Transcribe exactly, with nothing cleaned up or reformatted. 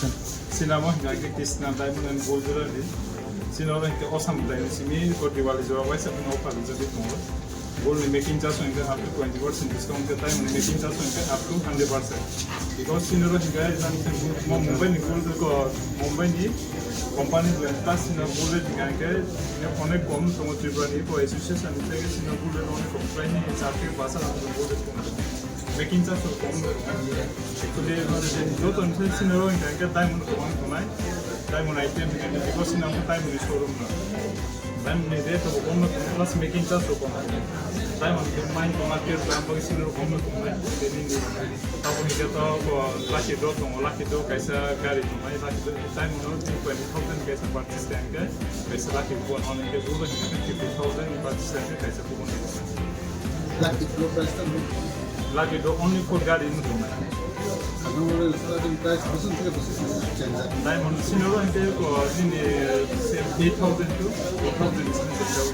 Sinamo hingka khe Krishna Diamond and Gold Jewelry. Sinoro hingke osam dai simi ko Diwali jora waisa bini offer rijak tongo. Gold ni making charge hingke up to twenty percent discount ke, diamond ni making charge hingke up to hundred percent. Because sinoro hingke jang mo Mumbai ni gold ko Mumbai ni company blend plus sino gold rate hingke onek kom tongo Tripura ni ko association ni tege sino gold rate onek kom, prai ni char tege basa gold rate kom. Making charge rok kom. Actually, mane, joto ni sini rok hingka hingke diamond kwbang tongnai. Diamond item hingka hingke, because sini ang diamond ni showroom no. Diamond ni rate rok kom no, plus making charge rok kom. Diamond ke main tongma ke, diamond bagwi sini rok kom no tongnai. Tini ni, tabo hingke to, ko, lucky draw tongo, lucky draw kaisa gari tongnai, lucky draw diamond no three point eight thousand kaisa purchase hingke, kaisa lucky draw hingke, gold hingke fifty thousand purchase hingke, kaisa Lucky draw price ta bro. Lucky draw only for gari no tongnai. Ano wale starting price bosong theke bosong change jai. Diamond sino ro hingke ko nini eight thousand to four thousand sini se jao.